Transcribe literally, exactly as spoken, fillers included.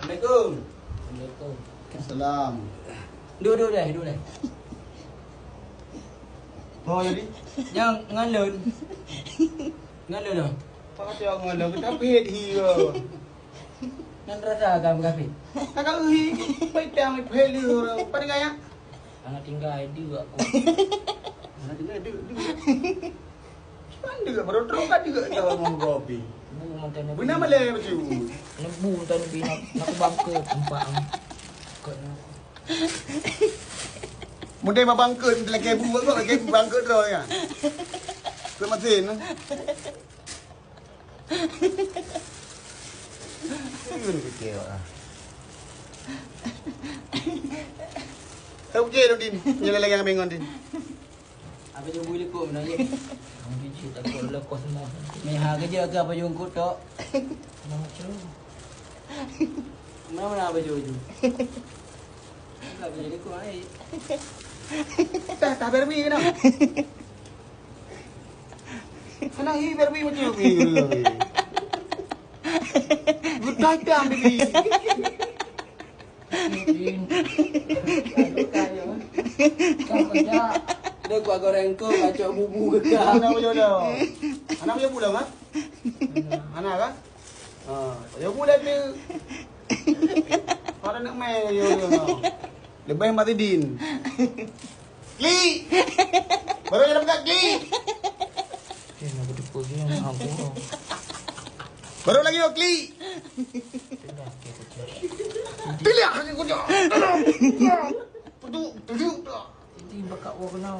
Assalamualaikum. Waalaikumsalam. Duek, duek deh, duek deh. Oh, jadi? Nyang ngon lôn. Ngon lôn, oh. Apa kata ngon lôn? Kita pihit hi ke? Nan rasa agam kafir. Kakak uhi, baik tang pihit lu. Apa dengar ya? Anak tinggal di aku. Anak tinggal di, di. Cuman juga baru terus kan juga tahu mau kopi. Bu mata nabi. Benar malah macam. Nebu mata nabi nak, nak bangke tempat. Kau nak. Mungkin mah bangke, lagi bu, kau lagi bangke terus ya. Kau masin. Ini kecil ah. Kau kecil Din, nyala lagi yang bingung Din. Apa jumpa likut mana ye? Kamu jijik takut lepas semua. Meha kerja ke apa jumpa tok? Macam. Mana mana apa jumpa? Enggak boleh likut ai. Dah tak bermi kena. Kena hi bermi macam ni. Berdagang ni. Dah kuah goreng kau, kacau bubu ke kau? Anak punya dah. Anak punya pulang ah? Anak kan? Ha, dia pulang tu. Pada nak main dia. Lebih mati din. Klik. Baru dalam kat klik. Eh, nak berdepa dia nak aku. Baru lagi kau klik. Tengah ke kecil. Tiliak kaki kucing. Tuduk, tuduk dah. Jadi bakak gua kenal.